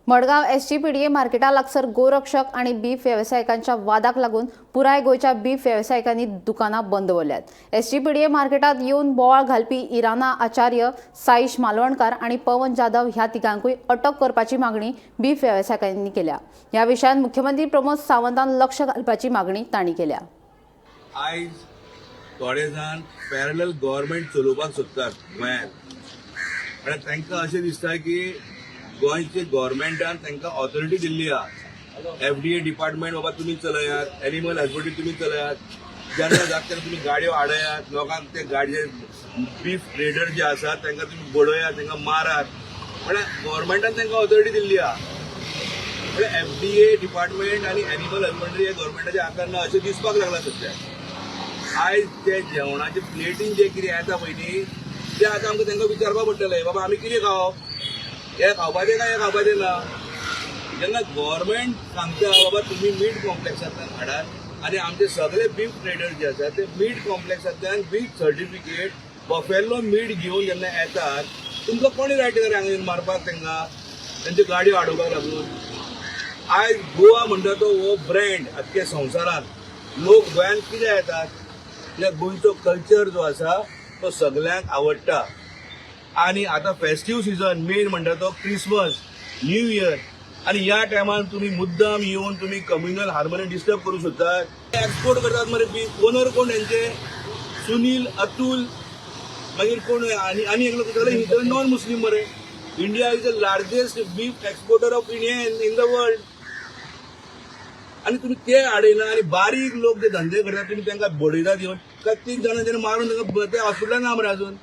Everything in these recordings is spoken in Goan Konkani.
मडगांव एसजीपीडीए मार्केटा लागसर गोरक्षक आनी बीफ वेवसायिकांच्या वादाक लागून पुराय गोंयच्या बीफ वेवसायिकांनी दुकानां बंद दवरल्यात. एसजीपीडीए मार्केटात येवन बोवाळ घालपी इराना आचार्य, साईश मालवणकार आनी पवन जाधव ह्या तिगांकूय अटक करपाची मागणी बीफ वेवसायिकांनी केल्या. ह्या विशयान मुख्यमंत्री प्रमोद सावंतान लक्ष घालपाची मागणी तांणी केल्या. आयज थोडे जाण पॅरलल गव्हर्मेंट चलोवपाक सोदतात गोंयांत आनी तांकां अशें दिसता की गोंयचे गव्हर्मेंटान तांकां ऑथॉरिटी दिल्ली आहा. एफडीए डिपार्टमेंट बाबा तुमी चलयात, एनिमल हजबंडरी तुमी चलयात, जेन्ना जाता तेन्ना तुमी गाडयो आडयात, लोकांक ते गाडये बीफ ट्रेडर जे आसात तांकां तुमी बडयात, तांकां मारात. म्हळ्यार गव्हर्मेंटान तांकां ऑथॉरिटी दिल्ली आहा. म्हणजे एफडीए डिपार्टमेंट आनी एनिमल हजबंडरी हे गव्हर्मेंटाच्या हातान ना अशें दिसपाक लागलां सध्या. आयज ते जेवणाचे प्लेटीन जे कितें येता पळय न्ही, ते आतां आमकां तांकां विचारपाक पडटलें, बाबा आमी कितें खावप, हें खावपाचें काय हें खावपाचें ना? जेन्ना गव्हर्मेंट सांगता, बाबा तुमी मीट कॉम्प्लेक्सांतल्यान हाडात आनी आमचे सगळे बीफ ट्रेडर जे आसात ते मीट कॉम्प्लेक्सांतल्यान विथ सर्टिफिकेट बफेलो मीट घेवन जेन्ना येतात, तुमकां कोणी रायट दिला हांगा येवन मारपाक तांकां, तांच्यो गाडयो आडोवपाक लागून? आयज गोवा म्हणटा तो हो ब्रँड आख्ख्या संवसारांत. लोक गोंयांत कित्याक येतात? कित्याक गोंयचो कल्चर जो आसा तो सगल्यांक आवडटा. आनी आतां फेस्टीव सिजन, मेन म्हणटा तो क्रिसमस, न्यू इयर, आनी ह्या टायमान तुमी मुद्दाम येवन तुमी कम्युनल हार्मनी डिस्टर्ब करूंक सोदतात. एक्सपोर्ट करतात मरे बीफ. ओनर कोण तेंचे? सुनील, अतुल, मागीर कोण आनी आनी एकलो सगळे नॉन मुस्लीम मरे. India is the largest beef exporter of India in the world आनी तुमी ते आडयना आनी बारीक लोक जे धंदे करतात तुमी तांकां बडयतात येवन. काय तीग जाणां जेन्ना मारून तांकां ते हॉस्पिटलान ना मरे अजून,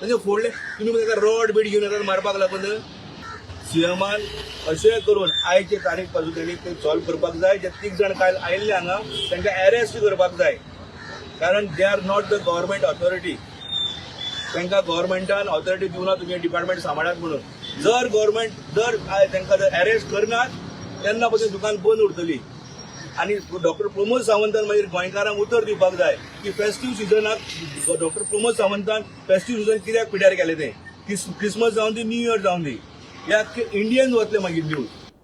तांचे फोडले. तुमी तांकां रॉड बीड घेवन येतात मारपाक लागून. सीएमान अशें करून आयचे तारीख पासून त्यांनी ते सॉल्व करपाक जाय. जे तीग जाण काल आयिल्ले हांगा तांकां अरेस्ट करपाक जाय, कारण they are not the government authority. तांकां गव्हर्मेंटान ऑथॉरिटी दिवना तुमी डिपार्टमेंट सांबाळात म्हणून. जर गव्हर्मेंट जर तांकां जर अरेस्ट करनात तेन्ना पसून दुकान बंद उरतली. आनी डॉक्टर प्रमोद सावंतान मागीर गोंयकारांक उतर दिवपाक जाय की फेस्टीव सिजनाक डॉक्टर प्रमोद सावंतान फेस्टीव सिजन कित्याक पिड्यार केलें तें. क्रिसमस जावन दी, न्यू इयर जावन दी, हे आख्खे इंडियन वतले मागीर न्यूज.